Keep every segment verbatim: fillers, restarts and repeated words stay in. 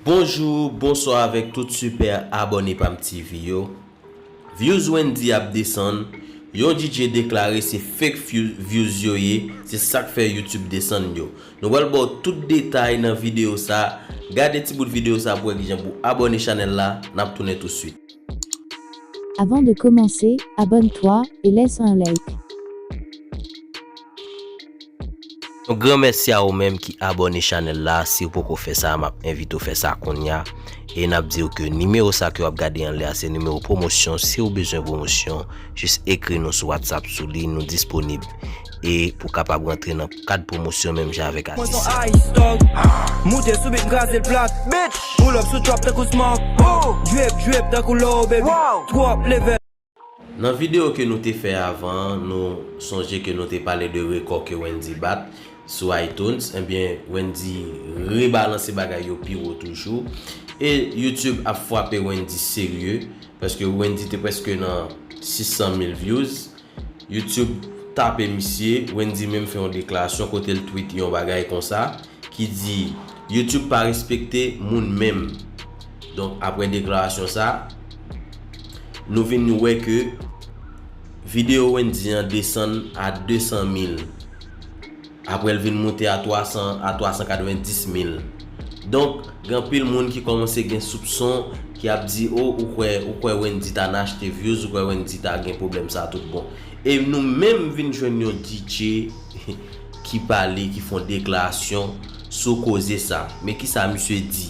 Bonjou, bonswa avèk tout sipè abòne Pam T V yo. Views Wendyy ap desann, yon D J deklare se fake view- views yo ye, se sa k fè YouTube desann yo. Nou pral ba w tout detay nan videyo sa, gade ti bout videyo sa pou wè kijan pou abòne chanèl la, n ap tounen touswit. Avant de commencer, abonne-toi et laisse un like. Yon gran mèsi a ou menm ki abòne chanèl la, si w poko fè sa, m ap envite w fè sa kounye a. E n ap di w ke nimewo sa ke w ap gade anlè a, se nimewo pwomosyon. Si w bezwen pwomosyon, jis ekri nou sou WhatsApp sou li, nou disponib. E pou kapab rantre nan kad pwomosyon menm jan avèk atis yo. Moute sou bit, m kraze l plat. Bitch! Pull up sou trap tankou smoke. Drip, drip tankou low, baby. Twòp level. Nan videyo ke nou te fè avan an, nou sonje ke nou te pale de rekò ke Wendyy bat sou iTunes. Ebyen, Wendyy rebalanse bagay yo pi wo toujou. E YouTube ap frape Wendyy serye, paske Wendyy te prèske nan sis san mil views. YouTube tape misye, Wendyy menm fè yon deklarasyon kote l tweet yon bagay konsa ki di YouTube pa respekte moun menm. Donk, apre deklarasyon sa, nou vin wè ke videyo Wendyy an desann a de san mil. Apre l vin moute a twa san, a twa san katrevenndis mil. Donk, gen anpil moun ki kòmanse gen soupson, ki ap di, o, ou kwè, ou kwè Wendyy ta nan achte views, ou kwè Wendyy ta gen pwoblèm sa tout bon. E nou menm vin jwenn yon D J ki pale, ki fè yon deklarasyon sou koze sa. Men kisa misye di?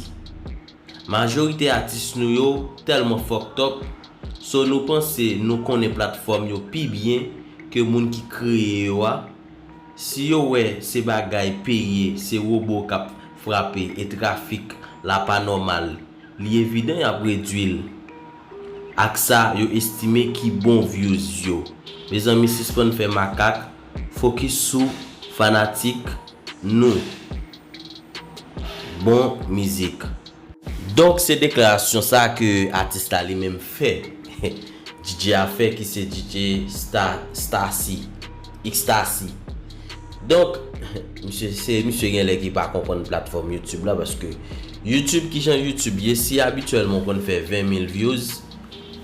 Majorite atis nou yo tèlman fucked up, so nou panse nou konnen platfòm yo pi byen ke moun ki kreye yo a. Si yo wè se bagay peye, se wobo k ap frape e trafik la pa nòmal, li evidan y ap redwi l ak sa yo estime ki bon views yo. Mezanmi, sispann fè makak, fokis sou fanatik nou. Bon mizik. Donk, se deklarasyon sa ke atis la li menm fè. D J a fè ki se D J Sta- Stacy, Xtasy. Donk, misye, se misye genlè ki pa konprann platfòm YouTube la, paske YouTube, kijan YouTube ye, si abityèlman w konn fè ven mil views,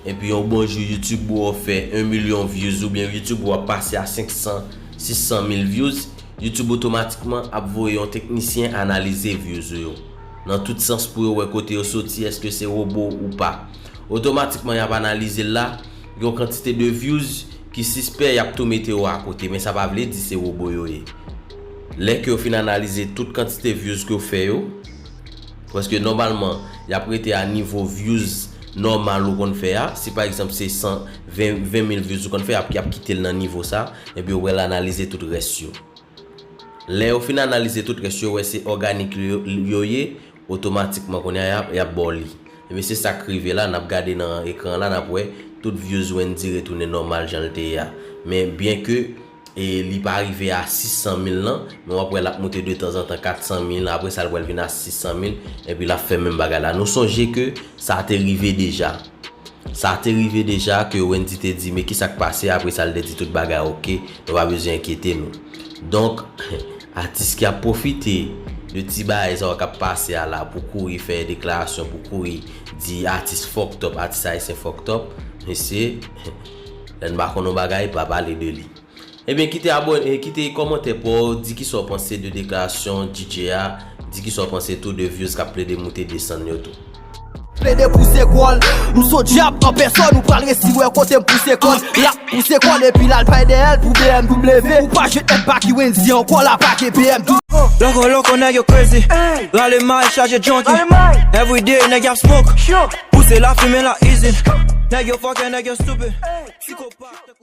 epi yon bon jou YouTube ou fè yon milyon views, oubyen YouTube ou ap pase a senk san, sis san mil views, YouTube otomatikman ap voye yon teknisyen analize views ou yo. Nan tout sans pou yo wè kote yo soti, èske se wobo ou pa. Otomatikman, y ap analize l la, yon kantite de views ki sispè, y ap tou mete yo akote, men sa pa vle di se wobo yo ye. Lè ke yo fin analize tout kantite views ke w fè yo, paske nòmalman, y ap rete a nivo views nòmal ou konn fè a. Si pa egzanp se san, ven, ven mil views ou konn fè, y ap, y ap kite l nan nivo sa, epi yo pral analize tout rès yo. Lè yo fin analize tout rès yo, wè se òganik yo, yo ye, otomatikman kounye a y ap, y ap ba w li. Ebyen, se sa k rive la, n ap gade nan ekran an la, n ap wè tout views Wendyy retounen nòmal jan l te ye a. Men byenke e li pa rive a sis san mil lan, men w ap wè l ap moute detanzantan kat san mil, apre sa l pral vin a sis san mil, epi l ap fè menm bagay la. Nou sonje ke sa te rive deja. Sa te rive deja ke Wendyy te di, men kisa k pase, apre sa l te di tout bagay oke, nou pa bezwen enkyete nou. Donk, atis ki ap pwofite de ti bagay sa yo k ap pase a la pou kouri fè deklarasyon, pou kouri di atis fucked up, atis ayisyen fucked up, mesye, lè n pa konn yon bagay, pa pale de li. Ebyen, kite abòne, kite kòmantè pa w, di kisa w panse de deklarasyon D J a, di kisa w panse tou de views k ap plede moute desann yo tou. Plede pouse kò l, m s on dyab an pèsòn, ou pral resi wè kote m pouse kò l. L ap pouse kò l epi l al bay dèyè l pou B M W. Ou pa jwenn èd pa ki Wendyy ankò, la pa gen B M W. Lòkò lòkò nèg yo crazy. Rale may chaje junkie. Everyday nèg y ap smoke. Pouse lafimen la izin. Nèg yo fucking, nèg yo stupid. Psikopat.